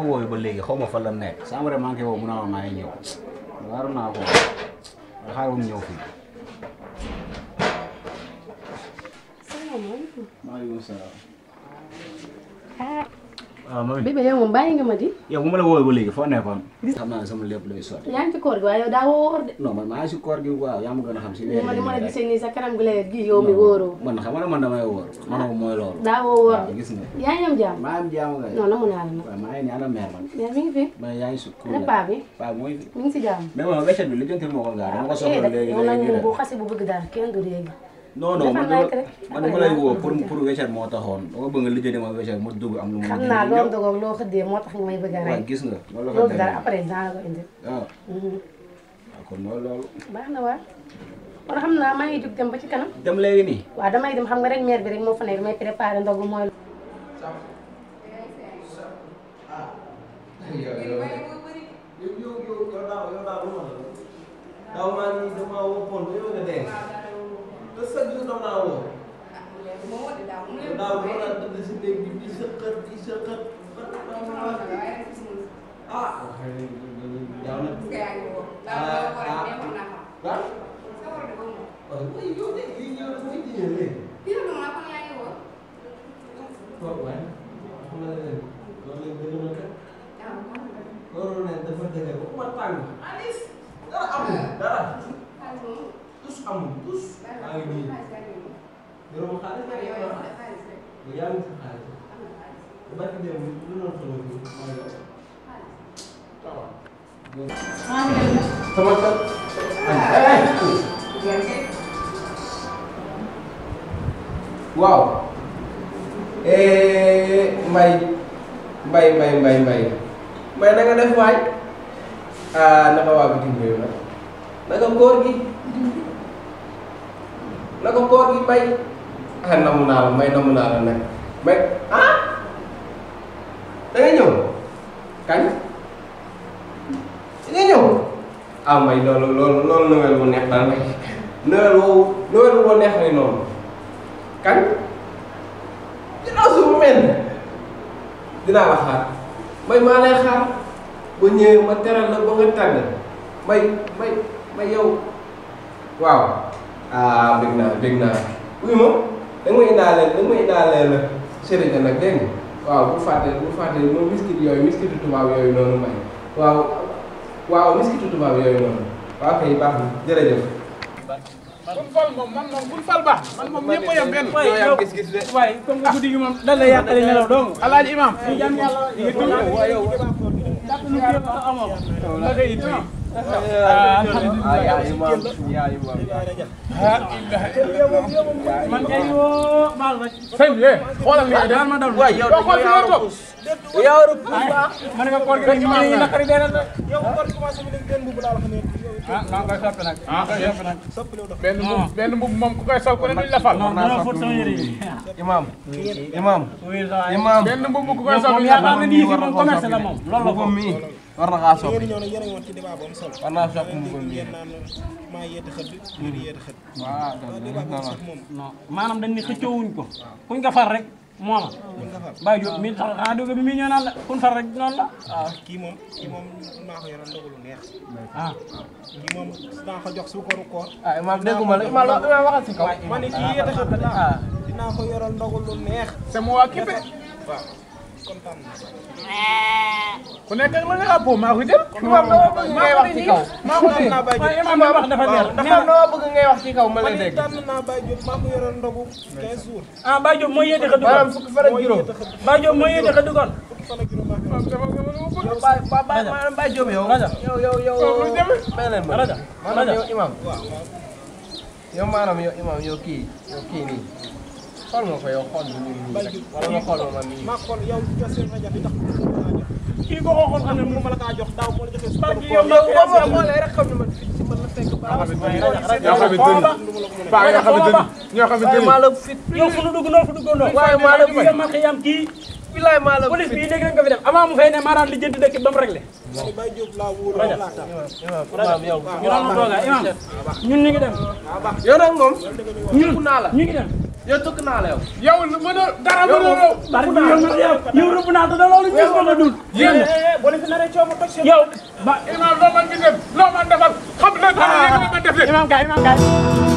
woowee ba léegi xaw ma fan la nekk saa ma manqué woo mu ne ma maa ngi ñëw war naa ko xaaral mu ñëw fii. salaamaaleykum. maaleykum salaam. ah bébé yow moom bàyyi nga ma di. yow bu ma la woowee ba léegi foo nekkoon. xam naa ne sama lépp lay sotti. yaa ngi ci koor gi waaye yow daa wóor de. non man maa ngi si koor gi waaw yaa ma gën a xam si. ma la gisee nii sa kanam gu leer gi yow mi wóoroo. man xam nga man damay wóor. man mooy loolu. daa wóor de gis nga. yaa ngi am jàmm. maa ngi am jàmm kay. non namu naa la nag. waaw maa ngi ñaanal mère man. mais mi ngi fi. man yaa ngi si kuréel ana paa bi. paa bi mooy fi. mi ngi si jàmm. mais man weccet bi li jëntil moo ko gaa dama ko soxla léegi yow nag léegi moom boo xasee bu bëgg dara kenn du léegi. non non man dama lay woo pour weccet moo taxoon dama bëgg nga lijjanti ma weccet ma dugg am lu mu. xam naa loolu dogoog loo xëddee moo tax nga may bëgg a rey. waaw gis nga loolu la ko loolu dara après dinaa la ko indi. waaw. kon mooy loolu. baax na waa kon xam naa maa ngi jug dem ba ci kanam. dem léegi nii. waaw damay dem xam nga rek mère bi rek moo fa nekk may préparé ndogu mooy. daaw maa ngi dama woppoon ba yow nga dee te chaque jour dama naa woo daaw dama naa tëdd si néeg bi di sëqët ah jaaw na waaw mooy yow de lii ñëw na mooy jigéen léegi waaw waaye xam nga leen loolu lañ gën a kat loolu ne dafa dëgg ba ma tàng alis dara amul dara tus amul tus maa ngi nii yoroo xaalis yaa ngi sa xaalis ba ci dem lu doon solo bi maa ngi sama kër waaw mbay na nga def waay naka waa bitim réew nag naka koor gi mbay namu naa la namu naa la nag mais da nga ñëw kañ da nga ñëw mbay loolu Noël bu neex daal Noël bu neex ni noonu kañ dinaa suuf mel dinaa la xaar mbay maa lay xaar ba ñëwee ma teral la ba nga tànn may yow waaw bég naa wuy ma da nga ma indaale la sérité nag dégg nga waaw bu fàtte moom miskit miskitu tubaab yooyu noonu may waaw miskitu tubaab yooyu noonu waaw kay baax na jërëjëf bul fal moom man moom bul fal baax man moom ñëpp a yem benn. waaye yow gis-gis de waaye comme que guddi gi moom lan la yàqale nelaw dong alaaji imam ñu jàmm yàlla waaye yow jàpp nu kii ko amoo la ngay it man kay woo baal rek sëñ bi xoolal li daal ma dal waay yow xool fi nga toog yaa war a puus baax man nga koor gi rek ñu naqari dee na yow koor commencé bi benn mbubb laa wax ne maa ngi koy soppi nag benn mbubb moom ku koy sol ko ne duñ la fal non non fot sama yére yi imam benn mbubb ku koy sol duñ la fal ni fi moom commerce la moom loolu la ko mi war na xaa soppi war naa soppi mbubb mi non maanaam dañ ni xëccoowuñ ko kuñ ko far rek mooma Baye Diop mi xanaa dugg bi mi ñëw naan la kun far rek noonu la waaw kii moom maa ko yoroon ndogu lu neex kii moom dinaa ko jox suukaru koor imam dégguma la imam waxal si kaw ma ne kii yéete xëdd dinaa ko yoroon ndogu lu neex c'est moi qui paie waaw kontaan ku nekk ak la nga àppoo maa ko jël imam dama bëgg ngay wax ci kaw maa ko tànn naa Baye Diop imam bi wax dafa leer dama bëgg ngay wax ci kaw ma lay dégg tànn naa Baye Diop maa ko yoroon ndogu 15 jours Baye Diop mooy yéete xëdd maanaam fukki fan ak juróom Baye Diop mooy yéete xëdd kon maanaam Baye Diop yow may leen ma maanaam yow imam yow maanaam yow imam yow kii nii xool nga ko yow xool bi nii wala nga xool ma nii maa xool yow jox seen rajo bi tax kii ko xool xam ne mu ma la kaa jox daaw moo la joxee parce que yow xoolee rek xam ne man fii si man la fekk ba ñoo xamante ni maa la fit yow fu nu dugg noonu fu duggandoo waaye maa la fit ma xiyam kii bilaay maa la police bi dégg nga fi def avant mu fay ne maanaam li jënd dëkk ba mu réglé Baye Diop laa wóor laa tax yow ñu doon tooga imam ñun ñu ngi dem yow nag moom ñun ñu ngi dem yow tëkk naa la yow. yow lu mën a dara mën a raw. bari yow rëbb naa te da loolu gis nga la dul. yéen boo leen fi naree coow ma toj seen. yow ba imam loo man di def loo man defal xam na dara yéen a man def de. imam kay